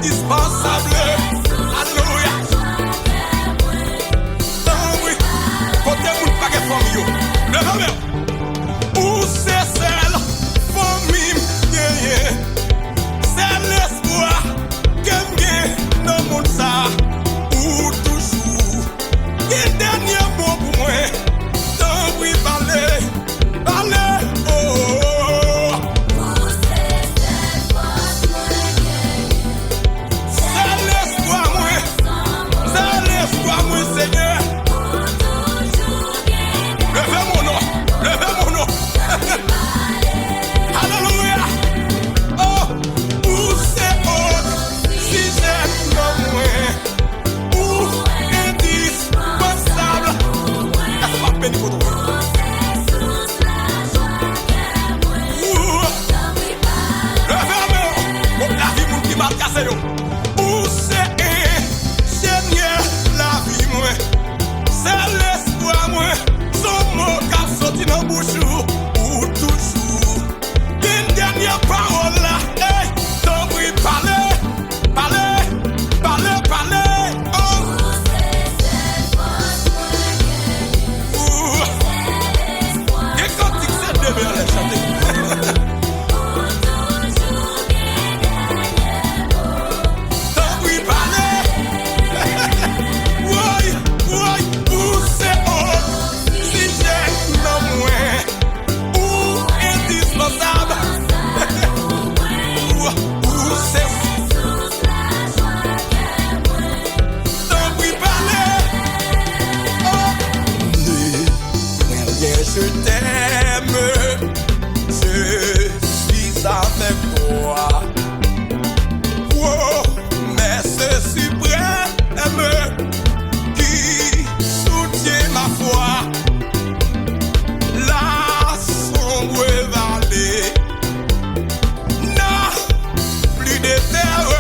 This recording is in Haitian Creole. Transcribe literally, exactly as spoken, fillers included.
Dispansable. Alelouya. Tanpri. Kote moun ki pa gen fanmi yo? Leve men w. Ou se sèl fanmi m genyen. Sèl espwa ke m gen nan mond sa. Ou toujou gen dènye mo pou mwen. Tanpri pale. Pale, oh, oh, oh. Ou se sèl fòs mwen genyen. Sèl espwa mwen. Sèl espwa mwen, Senyè. Ou toujou gen dènye mo. Leve mon non. Leve mon non. Alelouya. Oh, ou se oksijèn nan mwen. Ou endispansab. Èske w ap beni kote w ye? Ou leve men w kont lavi moun ki mal kase yo. Ou se enjenyè lavi mwen. Sèl espwa mwen, se yon mo k ap soti nan bouch ou. Ou toujou gen dènye pawòl la. Ey, tanpri pale. Pale, pale, pale, oh. Ou se sèl fòs mwen genyen. Ou. Sèl espwa mwen. Gen kantik se de men anlè chante. Ou toujou gen dènye mo. Tanpri pale. Woy, woy, ou se oksijèn nan mwen. Ou endispansab. Ou, ou se sous lajwa kè mwen. Tanpri pale. Oh. Ne rien, je t'aime. Je suis avec toi. Promesse suprême qui soutient ma foi. La sombre vallée n'a plus de terreur.